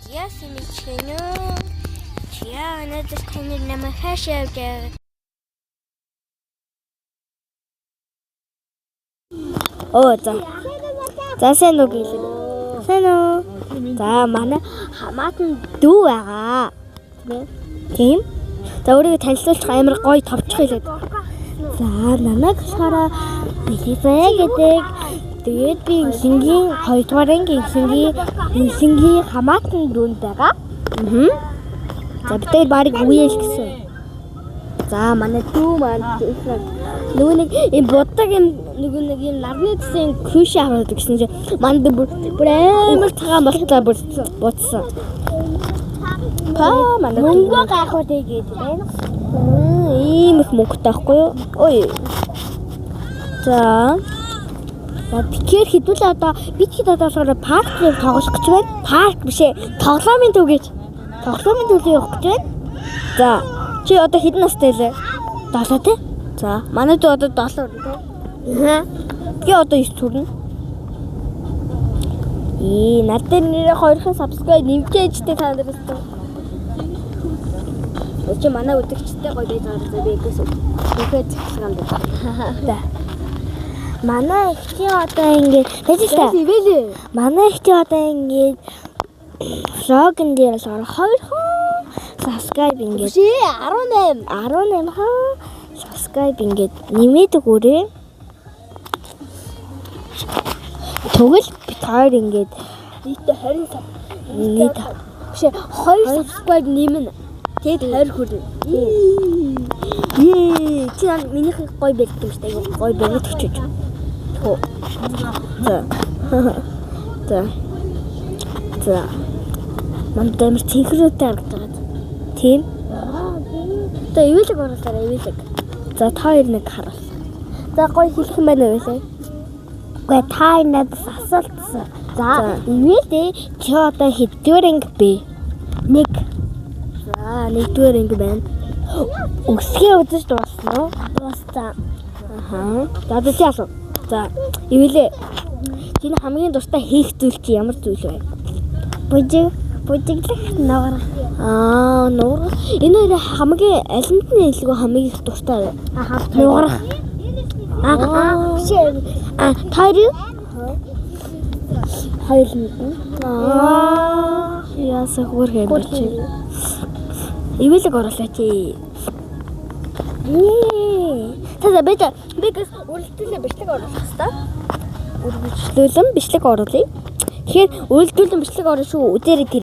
Яасан мэдчихэнэ. Чия өнөөдөр таны намайг хаашаа явж байгаа? Оо за. За сайн уу гэлээ. Сайн уу. За манай хамаатан дүү байгаа. Тийм. За өөрийгөө танилцуулах амар гоё товчих хэлээд. За намайг болохоор Билизая гэдэг. Тэгээд би Инсэнгийн 2 дугаар анги Инсэнгийн хамаатан дүүнд байгаа. Аа. За бид хоёр барыг үеэл гэсэн. За манай дүү маань нөгөө нэг юм будаг юм нөгөө нэг юм нарны төсөн крүш аваад гэсэн чинь манай дүү бүр амар цагаан болтлоо бүр будсан. Па манай Мөнгө гайхуу тэгээд байна. Ийм их мөнгөтэй байхгүй юу? Ой. За. За тэгэхээр хэдүүлээ одоо бид хэд одоо болохоор парк дээр тоглох гэж байна. Парк биш ээ. Тоглоомын төв гэж. Тоглоомын төвлөө явах гэж байна. За. Чи одоо хэдэн настай лээ? 7 тий? За. Манай дүү одоо 7 хүрнэ тий? Аа. Тэгээ одоо 9 хүрнэ. Ээ, над дээр нэрээ хоёрхан subscribe нэмжээжтэй та нараас тоо. Чи манай үдэгчтэй гоё байж байгаа би гэсэн. Үнэхээр зэхлэг юм байна. За. Манай ихчийн одоо ингээд байж та. Ивэлээ. Манай ихчийн одоо ингээд влогн дээр болохоор хоёрхан subscribe ингээд Биш ээ 18. 18 хан subscribe ингээд нэмээд өгөөрэй. Тэгвэл бид хоёр ингээд Нийтдээ 20 sub. нийт Биш ээ 2 subscribe нэмнэ. Тэгээд 20 хүрнэ. Ее, чи минийх гоё байдаг юм шүү дээ. Гоё байдаг чиж. Хөө. За. За. За. Манд амар цэнхрүүтэй харагдаж байгаа. Тийм. За ивэлэг оруулаарай, ивэлэг. За та хоёр нэг харуул. За гоё хэлэх юм байна уу ивэлэг? Үгүй та надаас асуултсан. За, ивэлээ чи одоо хэддүгээр анги бэ? 1. За, нэгдүгээр анги байна. Өсгөө үзэж дууссан уу? Дууссан. Аха. За за чи асуу. За, ивэлээ. Чиний хамгийн дуртай хийх зүйл чи ямар зүйл вэ? Бүжиг бүжиглэх нуурах. Аа, нуурах. Энэ хоёр хамгийн алинд нь илүү хамгийн их дуртай вэ? Аха. Нуурах. Аа биш ээ. Аа, та хоёр юу? Хоёр мэднэ. Аа, яасан хөөх юм бэ чи? Ивэлэг оруулаач. Ээ. Та би би гэс үргэлжлүүлэн бичлэг оруулах хэвээр. Үргэлжлүүлэн бичлэг оруулъя. Тэгэхээр үргэлжлүүлэн бичлэг орно шүү. Үдээрээ тэр